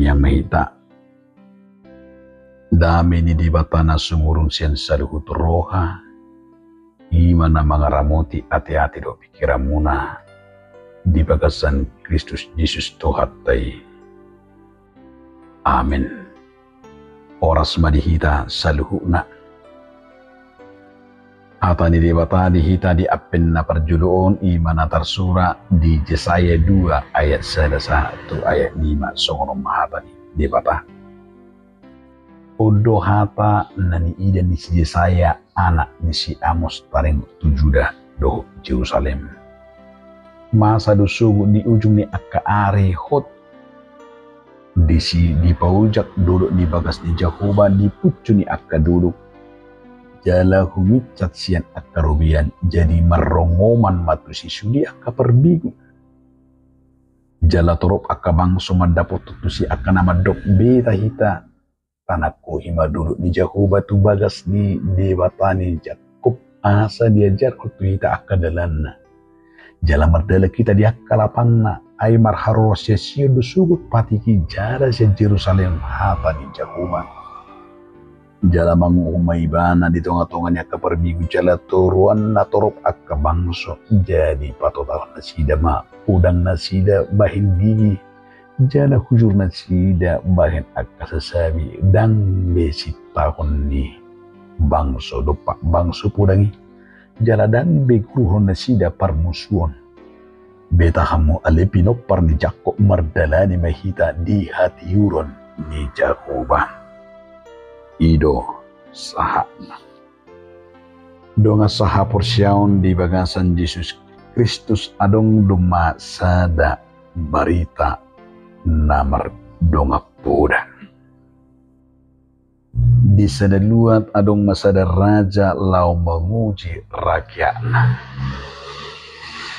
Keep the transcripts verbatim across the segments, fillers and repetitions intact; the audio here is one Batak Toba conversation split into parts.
Yang mahita, dame ni Debata na sumurung sian saluhut roha, i ma na mangaramoti ateate dohot pingkiranmuna di bagasan Kristus Jesus Tuhanta i. Amen. Horas ma di hita saluhutna. Hata ni Debata di hita di Advent na parjolo on i ma na tarsurat di Jesaya dua ayat sada sahat tu ayat lima, songon on ma hata ni Debata. On do hata na niida ni si Jesaya anak ni si Amos taringot tu Juda dohot Jerusalem. Masa do sogot di ujung ni angka ari hot disi dipaojak dolok ni bagas ni Jahowa di puncu ni angka dolok, jala huminsat sian angka robean, jadi marrongoman ma tusi sude angka parbegu. Jala torop angka bangso mandapothon tusi angka na mandok, beta hita, tanangkohi ma dolok ni Jahowa tu bagas ni Debata ni Jakob, asa diajarhon tu hita angka dalanna. Jala mardalan hita di angka lapangna, ai marharoro sian Sion do sogot patik i, jala sian Jerusalem hata ni Jahowa. Jala manguhum ma Ibana di tongatonga ni angka parbegu, jala toruanna torop angka bangso, jadi patotalhon nasida ma podang nasida bahen gigi, jala hujur nasida bahen angka sasabi, ndang be sintahon ni bangso dompak bangso podang i, jala ndang be guruhon nasida parmusuon. Beta hamu ale pinompar ni Jakob, mardalani ma hita di hatiuron ni Jahowa. I do sahatna. Dongan sahaporseaon di bagasan Jesus Kristus, adong do ma sada barita na mardongan poda. Di sada luat adong ma sada raja laho manguji rakyatna.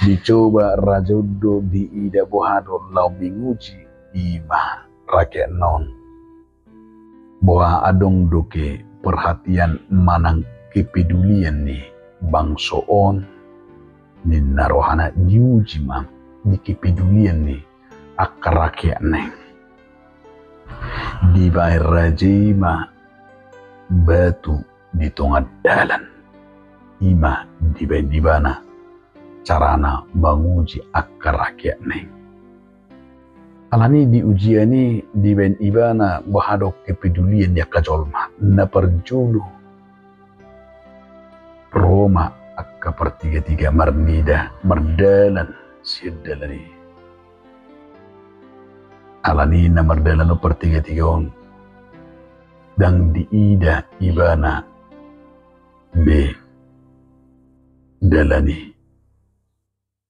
Dicoba raja on do diida boha do laho manguji i ma rakyatna on. Boha adong do ke perhatian manang kepedulian ni bangso on, ninna rohana diuji ma di kepedulian ni angka rakyatna i. Dibaen raja i ma batu di tonga dalan, i ma dibaen ibana carana manguji angka rakyatna i. Alani di ujian i dibaen ibana boha do kepedulian ni angka jolma. Na parjolo, ro ma angka partigatiga marnida mardalan sian dalan i. Alani na mardalan on partigatiga on, ndang diida ibana be dalan i.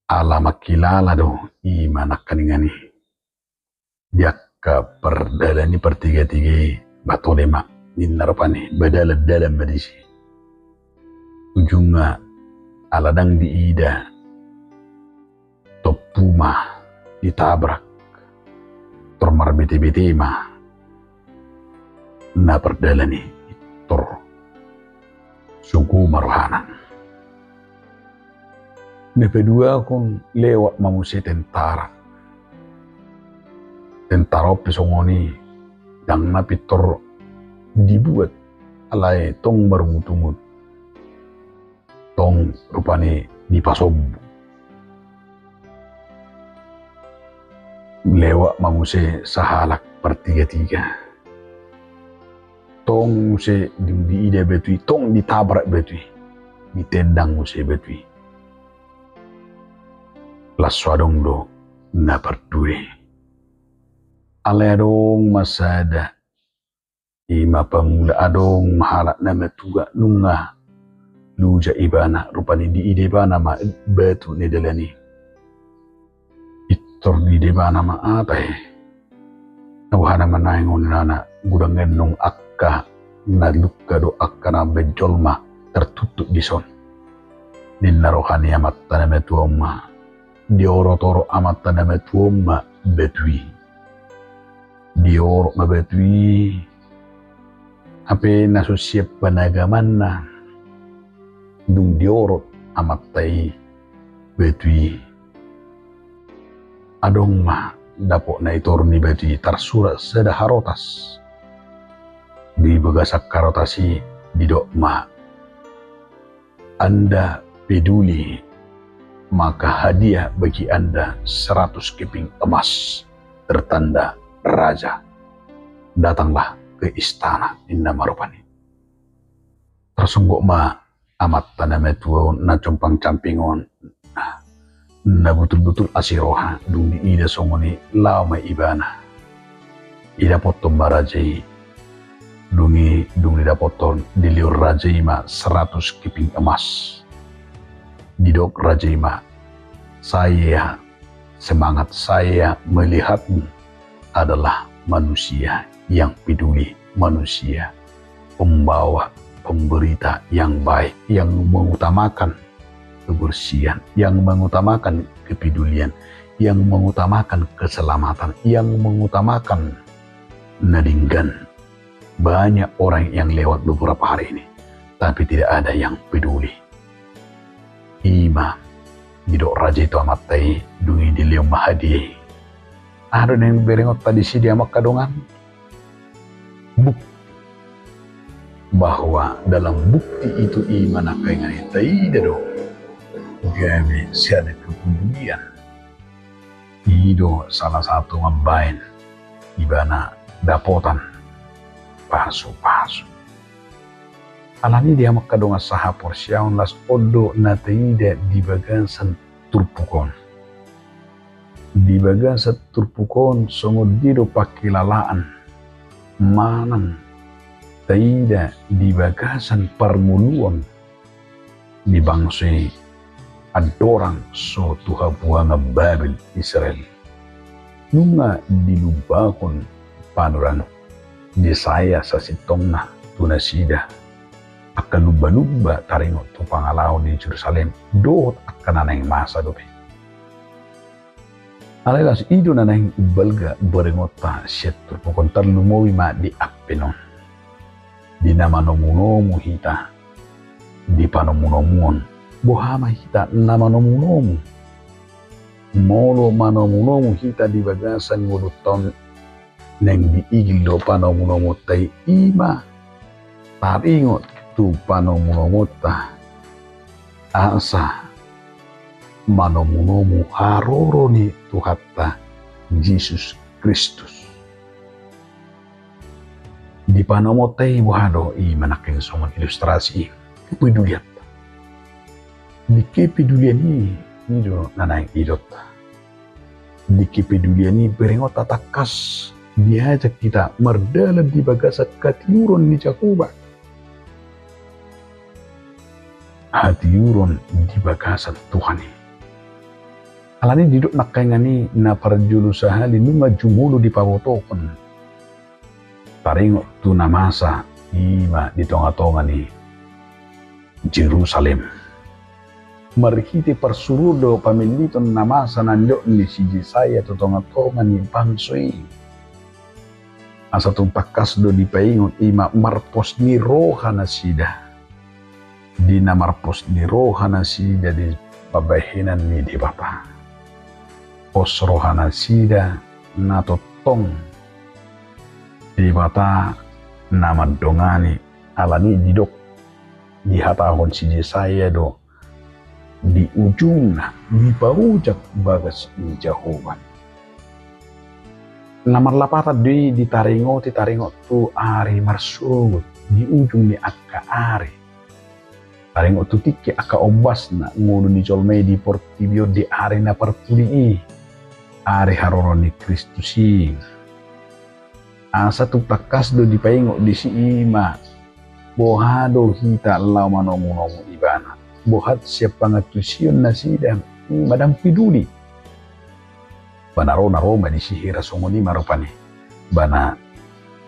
Ala mangkilala do i ma nangkaningan i. Di angka pardalan i partigatiga i, ba tole ma, ninna rupani, ba dalan-dalan ma disi. Ujungna ala ndang diida, tompu ma ditabrak, tor marbete-bete ma na pardalan i, tor sogo ma rohana. Na paduahon, lewat ma muse tentara. Tentara on pe songon i, ndang na pintor dibuat, alai tong marungut-ungut. Tong rupani dipasombu. Lewat ma muse sahalak partigatiga. Tong muse di, diida batu i, tong ditabrak batu i, ditendang muse batu i. Las so adong do na pardue. Alai adong ma sada, i ma pangula, adong ma halak na matua, nunga loja ibana, rupani diida ibana ma batu ni dalan i. Pintor diida ibana ma, apa i? Na boha nama naeng on, ninna, godang annon angka na lungka dohot angka na baen jolma tartuktuk dison. Ninna roha ni amanta na matua on ma, diorot-orot amanta na matua on ma batu i. Diorot ma batu i, hape na so siap panagamanna, dung diorot amanta i batu i, adong ma dapotna i toru ni batu i tarsurat sada harotas. Di bagasan harotas i didok ma, Anda peduli, maka hadiah bagi Anda seratus keping emas, tertanda raja. Datanglah ke istana, ninna ma rupani. Tarsonggot ma amanta na matua on, na compang camping on, na butul-butul asi roha, dung diida songon i laho ma ibana. Didapothon ma raja i. Dung i, dung didapothon, dilehon raja i ma seratus keping emas. Didok raja i ma, saya, semangat saya melihatmu adalah manusia yang peduli, manusia pembawa, pemberita yang baik, yang mengutamakan kebersihan, yang mengutamakan kepedulian, yang mengutamakan keselamatan, yang mengutamakan na denggan. Banyak orang yang lewat beberapa hari ini, tapi tidak ada yang peduli. I ma didok raja i tu amanta i, dung i dilehon ma hadiah i. Aha do naeng berengonta disi di hamu angka dongan? Bukti bahwa dalam bukti itu i ma nangkaningan i taida do gabe sian kepedulian. I do salah satu mambaen ibana dapotan pasu-pasu. Alani i di hamu angka dongan sahaporseaon, laos on do na taida di bagasan turpuk on. Di bagasan turpuk on songon dia do pangkilalaan manang taida di bagasan parngoluon ni bangso i andorang so tu habuangan Babel Israel. Nunga dilumbahon panurirang Jesaya sasintongna tu nasida angka lumba-lumba taringot tu pangalaho ni Jerusalem dohot angka na naeng masa dope. Alai laos i do na naeng umbalga berengonta sian turpuk on, tarlumobi ma di ampen on. Di na manomunomu hita di panomunomuon. Boha ma hita na manomunomu? Molo manomunomu hita di bagasan ngolunta on, naeng diigil do panomunomuonta i, i ma taringot tu panomunomuonta asa manomunomu haroro ni Tuhanta Jesus Kristus. Di panomunomuonta i boha do? I ma nangkin songon ilustrasi i, kepedulianta. Di kepedulian i, i do na naeng idaonta. Di kepedulian i berengonta tangkas diajak hita mardalan di bagasan hatiuron ni Jahowa. Hatiuron di bagasan Tuhan i. Alani i didok nangkaningan i na parjolo sahali nunga jumolo dipabotohon taringot tu na masa i ma di tonga-tonga ni Jerusalem. Marhite parsuruon do paminliton na masa na nidok ni si Jesaya tu tonga-tonga ni bangso i. Asa tung tangkas do dipaingot i ma marpos ni roha nasida. Di na marpos ni roha nasida di pambahenan ni Debata. Pos roha nasida na tongtong Debata na mandongani, alani i didok, dihatahon si Jesaya do, di ujungna dipaojak bagas ni Jahowa. Na marlapatan do i ditaringoti taringot tu ari marsogot, di ujung ni angka ari. Taringot tu tingki angka ombasna ngolu ni jolma i di portibi on di ari na parpudi i, ari haroro ni Kristus i. Asa tung tangkas do dipaingot disi i ma, boha do hita laho manomunomu ibana, boha sian pangantusion nasida, i ma ndang peduli. Ba na ro, na ro ma disi hira songon i ma rupani. Ba na,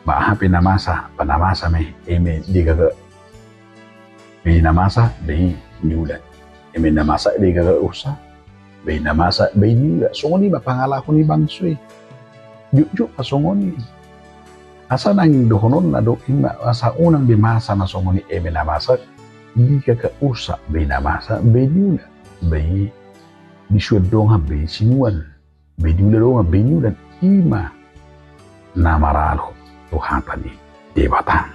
ba aha pe na masa, ba na masa ma i, eme digaga, ba i na masa, ba i niula. Eme na masa, ba i gaga ursa, ba i na masa, ba i niula. Songon i ma pangalaho ni bangso i. Jotjot ma songon i. Asa naeng dohononna do i ma, asa unang be masa na songon i, eme na masa digaga ursa, ba i na masa, ba i niula, ba i disuan dongan, ba i sinuan. beniula dongan, beniula ima na maralo tu hata ni Debata.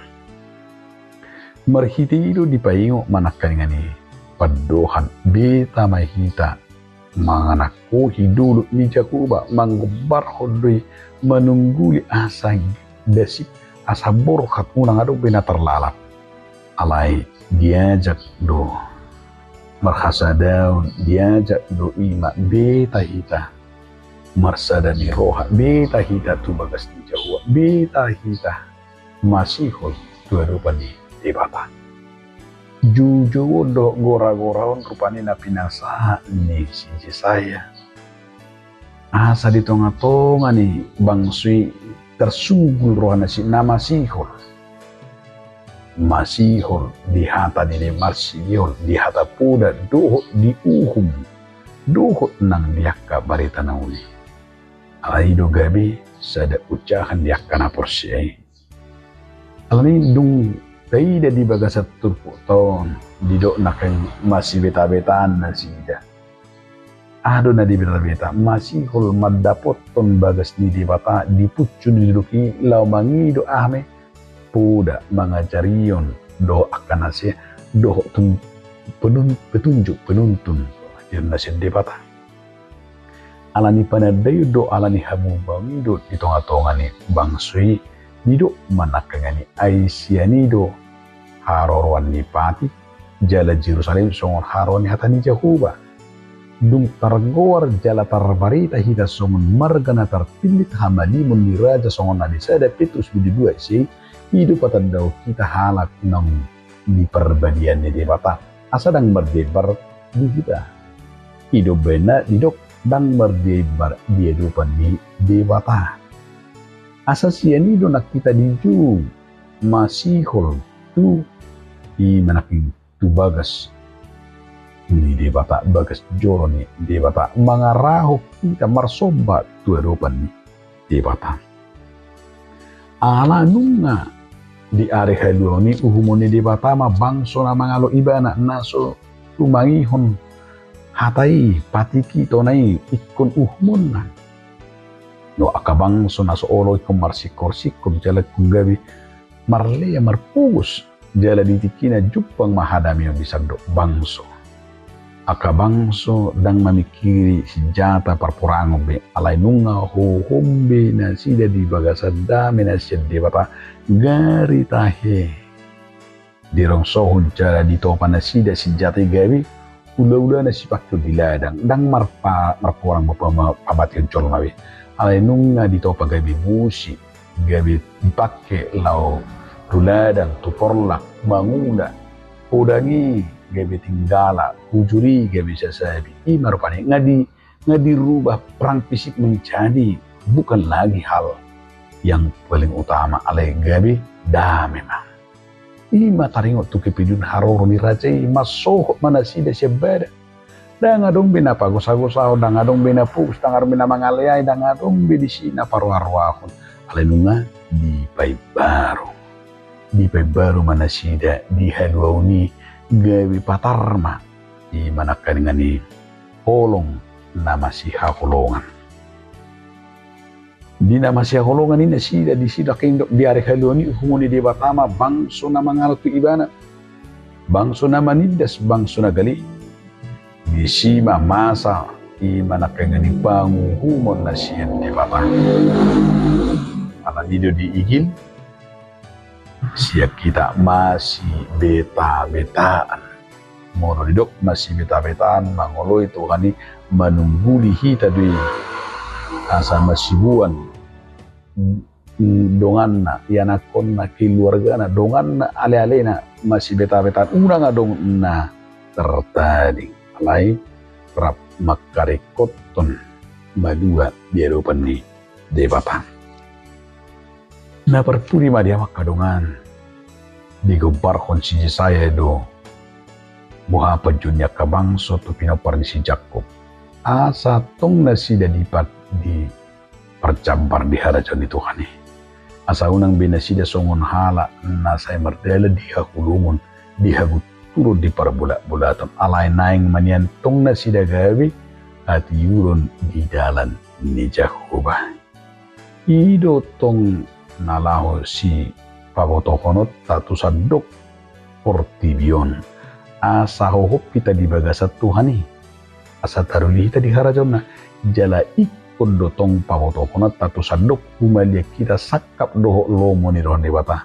Marhite i do dipaingot ma nangkaningan i pandohan, beta ma hita manangkohi dolok ni Jahowa, manggombarhon do i, manungguli asa dasip, asa borhat, unang adong be na tarlalap. Alai diajak do marhasadaon, diajak do ima beta hita marsada ni roha, beta hita tu bagas ni Jahowa, beta hita masihol tu adopan ni Debata. Joujou on dohot goragora on rupani na pinasahat ni si Jesaya, asa di tongatonga ni bangso i tarsunggul rohana si na masihol. Masihol di hata ni na marsihol di hata poda dohot di uhum dohot nang di angka barita na uli. Alai i do gabe sada ujahan di angka na porsea i. Alani dung taida di bagasan turpukta on, didok nangkin masibetabetaan nasida. Aha do na dibetabeta? Masihol mandapothon bagas ni Debata di punsu ni dolok i laho mangido aha ma i, poda, mangajarion dohot angka na se, dohot tun-, penun-, petunjuk, penuntun di na sian Debata. Alani panandaion dohot alani hamubaon i do di tongatonga ni bangso i, didok ma nangkaningan i, ai sian i do haroroan ni patik jala Jerusalem songon haroroan ni hata ni Jahowa. Dung targoar jala tarbarita hita songon marga na tarpillit, hamalimon ni raja, songon na di sada Petrus bindu dua ise i, i do patandahon hita halak naung di parbadiaan ni Debata, asa ndang mardiaimbar di hita. I do umbahen na didok ndang mardiaimbar di adopan ni Debata. Asa sian i do nang hita dijou masihol tu i ma nangkin tu bagas ni Debata, bagas joro ni Debata, mangarahon hita marsomba tu adopan ni Debata. Ala nunga di ari haluaon i uhumon ni Debata ma bangso na mangalo Ibana, na so tumangihon hata i, patik i, tona i, ingkon uhumonna. Dohot angka bangso na so olo ingkon marsikorsikor jala ingkon gabe marlea marpogos, jala di tingkina jumpang ma hadameon di sandok bangso. Angka bangso ndang mamingkiri sinjata parporangon be, alai nunga hohom be nasida di bagasan dame na sian Debata, gari tahe. Dirongsohon jala ditopa nasida sinjata i gabe ulaula na sipangkeon di ladang, ndang marpa-, marporang ma pama-, pamateon jolma be. Alai nunga ditopa gabe musik, gabe dipangke laho tu ladang, tu porlak, mangula. Podang i gabe tinggala, hujur i gabe sasabi. I ma rupani nga di, nga dirubah perang fisik menjadi bukan lagi hal yang paling utama, alai gabe dame ma. I ma taringot tu kepedulion haroro ni raja i, mansohot ma nasida sian badan. Ndang adong be na pagosagosahon, ndang adong be na pus, ndang adong be na mangaleai, ndang adong be disi na paroaroahon. Alai nunga dipaimbaru. Dipaimbaru ma nasida di haluaon i, gabe patar ma i ma nangkaningan i holong na masihaholongan. Di na masihaholongan i nasida disi, nangkin didok di ari haluaon i uhumon ni Debata ma bangso na mangalo tu Ibana, bangso na manindas, bangso na gale. Disi ma masa i ma nangkaningan i panguhumon na sian Debata. Alani i do diigil sian hita masibetabetaan. Molo didok masibetabetaan, mangoloi Tuhan i manungguli hita do i asa masiboan, mm, donganna, ianakhonna, keluargana, donganna, alealena, masibetabetaan, unang adong na tartading, alai rap mangkaringkothon malua di adopan ni Debata. Na parpudi ma di hamu angka dongan, digombarhon si Jesaya do boha panjouon ni angka bangso tu pinompar ni si Jakkob, asa tong nasida dipa-, diparjambar di harajaon ni Tuhan i. Asa unang be nasida songon halak na sai mardalan di haholomon, di hagunturon, di parbolatbolaton, alai naeng ma nian tong nasida gabe hatiuron di dalan ni Jahowa. I do tong na laho sipabotohononta tu sandok portibi on, asa hohom hita di bagasan Tuhan i, asa taruli hita di harajaonna. Jala ingkon do tong pabotohononta tu sandok humaliang hita sangkap dohot lomo ni roha ni Debata.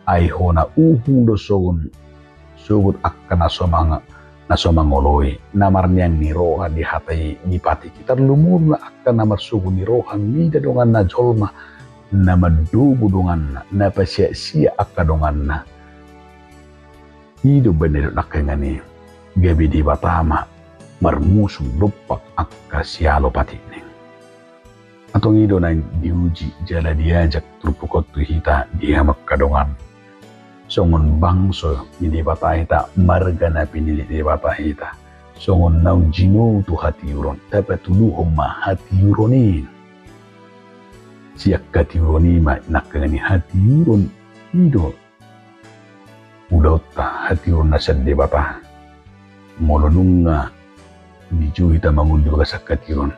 Ai hona uhum do sogot, sogot angka na so mang-, na so mangoloi, na marniang ni roha di hata i, di patik i, tarlumobi ma angka na marsogo ni roha mida donganna jolma, na mandogu donganna, na pasiaksiak angka donganna. I do umbahen na didok nangkaningan i, gabe Debata ma marmusung dompak angka sialo patikna. Antong i do naeng diuji jala diajak turpuk on tu hita, di hamu angka dongan. Songon bangso ni Debata hita, marga na pinillit Debata hita. Songon naung jinou tu hatiuron, tapatuduhon ma hatiuron i. Sian hatiuron i ma nangkaningan i, hatiuron i do ulaonta, hatiuron na sian Debata. Molo nunga dijou hita mangolu di bagasan hatiuron,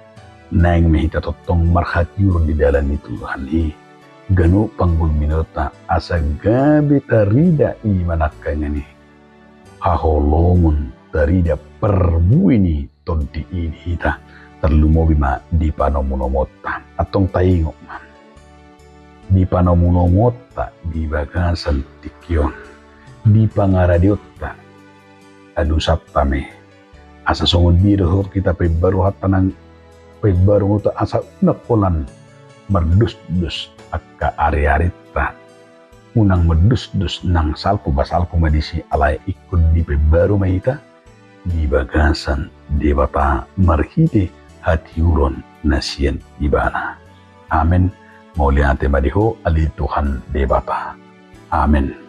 naeng ma hita tongtong marhatiuron di dalan ni Tuhan i. Ganup panggulmiononta asa gabe tarida i ma nangkaningan i haholomon, tarida parbue ni tondi i di hita, tarlumobi ma di panomunomuonta. Antong taingot ma, di panomunomuonta di bagasan tingki on, di pangaradeonta, alusanta ma i. Asa songon dia dohot hita paimbaru hata nang paimbaru mota, asa unang holan mardusdus angka ariarinta. Unang mardusdus nang salpu, ba salpu ma disi, alai ingkon dipaimbaru ma hita di bagasan Debata marhite hatiuron na sian Ibana. Amen. Mauliate ma di Ho ale Tuhan Debata. Amen.